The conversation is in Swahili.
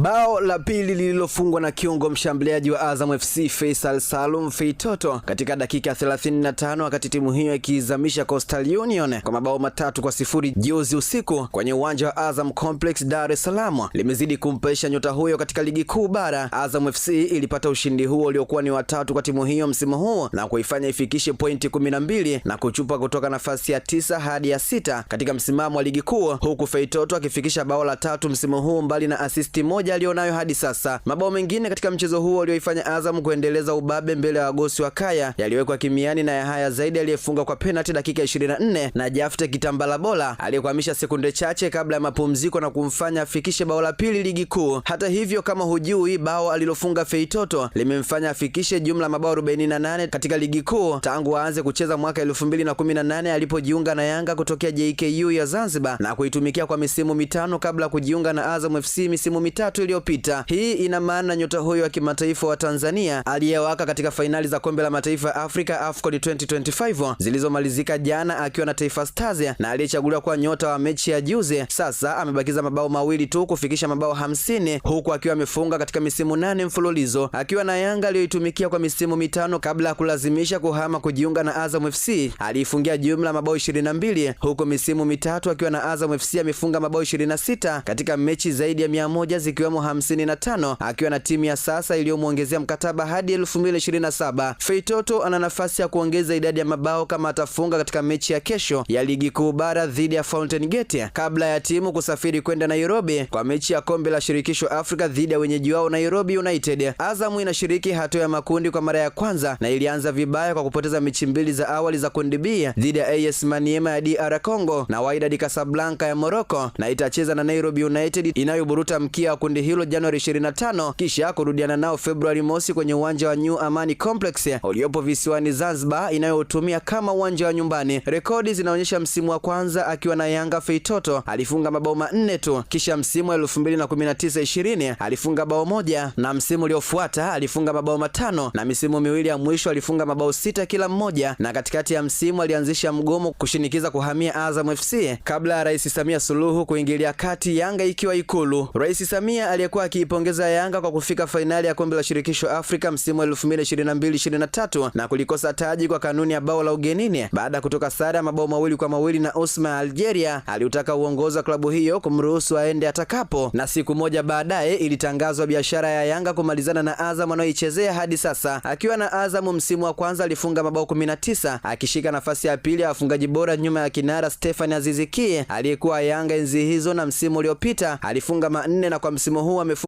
Bao la pili lililofungwa na kiungo mshambuliaji wa Azam FC Faisal Salum Feitoto katika dakika 35 wakati timu hiyo ikiizamisha Coastal Union kwa mabao 3-0 juzi usiku kwenye uwanja wa Azam Complex Dar es Salaam limezidi kumpaisha nyota huyo katika ligi kuu bara. Azam FC ilipata ushindi huo uliokuwa ni watatu kwa timu hiyo msimu huu na kuifanya ifikishe pointi 12 na kuchupa kutoka nafasi ya 9 hadi ya 6 katika msimamo wa ligi kuu, huku Feitoto akifikisha bao la tatu msimu huu mbali na asisti moja alionayo hadi sasa. Mabao mengine katika mchezo huo ulioifanya Azam kuendeleza ubabe mbele ya wagosi wa Kaya yaliwekwa kimiani na Yahaya Zaidi aliyefunga kwa penalti dakika 24 na Jafte Kitambala Bola aliyekwamisha sekunde chache kabla ya mapumziko na kumfanya afikishe bao la pili ligi kuu. Hata hivyo, kama hujui, bao alilofunga Feitoto limemfanya afikishe jumla mabao 48 katika ligi kuu tangu aanze kucheza mwaka 2018 alipojiunga na Yanga kutokea JKU ya Zanzibar na kuitumikia kwa misimu 5 kabla kujiunga na Azam FC misimu 3 iliyopita. Hii ina maana nyota huyo wa kimataifa wa Tanzania aliyewaka katika fainali za kombe la mataifa ya Afrika AFCON 2025 zilizomalizika jana akiwa na Taifa Stars na aliyechaguliwa kuwa nyota wa mechi ya juzi, sasa amebakiza mabao 2 tu kufikisha mabao 50 huku akiwa amefunga katika misimu 8 mfululizo akiwa na Yanga aliyoitumikia kwa misimu 5 kabla ya kulazimisha kuhama kujiunga na Azam FC. Aliifungia jumla mabao 22 huku misimu 3 akiwa na Azam FC amefunga mabao 26 katika mechi zaidi ya 100 zikiwemo 55 akiwa na timu ya sasa iliyomuongezea mkataba hadi 2027. Feitoto ana nafasi ya kuongeza idadi ya mabao kama atafunga katika mechi ya kesho ya ligi kuu bara dhidi ya Fountain Gate kabla ya timu kusafiri kwenda Nairobi kwa mechi ya kombe la shirikisho Afrika dhidi ya wenyeji wao Nairobi United. Azam inashiriki hatua ya makundi kwa mara ya kwanza na ilianza vibaya kwa kupoteza mechi 2 za awali za kundi B dhidi ya AS Maniema ya DR Congo na Wydad Casablanca ya Morocco, na itacheza na Nairobi United inayoburuta mkia wa kundi hilo Januari 25 kisha kurudiana nao Februari mosi kwenye uwanja wa New Amani Complex uliopo visiwani Zanzibar inayotumia kama uwanja wa nyumbani. Rekodi zinaonyesha msimu wa kwanza akiwa na Yanga Feitoto alifunga mabao 4 tu, kisha msimu wa 2019-20 alifunga bao 1 na msimu uliofuata alifunga mabao 5 na misimu miwili ya mwisho alifunga mabao 6 kila mmoja, na katikati ya msimu alianzisha mgomo kushinikiza kuhamia Azam FC kabla ya Rais Samia Suluhu kuingilia kati, Yanga ikiwa Ikulu. Rais Samia aliyekuwa akiipongeza Yanga kwa kufika fainali ya kombe la shirikisho Afrika msimu wa 2022-2023 na kulikosa taji kwa kanuni ya bao la ugenini baada ya kutoka sare ya mabao 2-2 na Osma Algeria, aliutaka uongozi wa klabu hiyo kumruhusu aende atakapo, na siku moja baadaye ilitangazwa biashara ya Yanga kumalizana na Azam anayoichezea hadi sasa. Akiwa na Azam msimu wa kwanza alifunga mabao 19 akishika nafasi ya pili ya wafungaji bora nyuma ya kinara Stefan Aziz Ki aliyekuwa Yanga enzi hizo, na msimu uliopita alifunga 4 na kwa msimu huu amefunga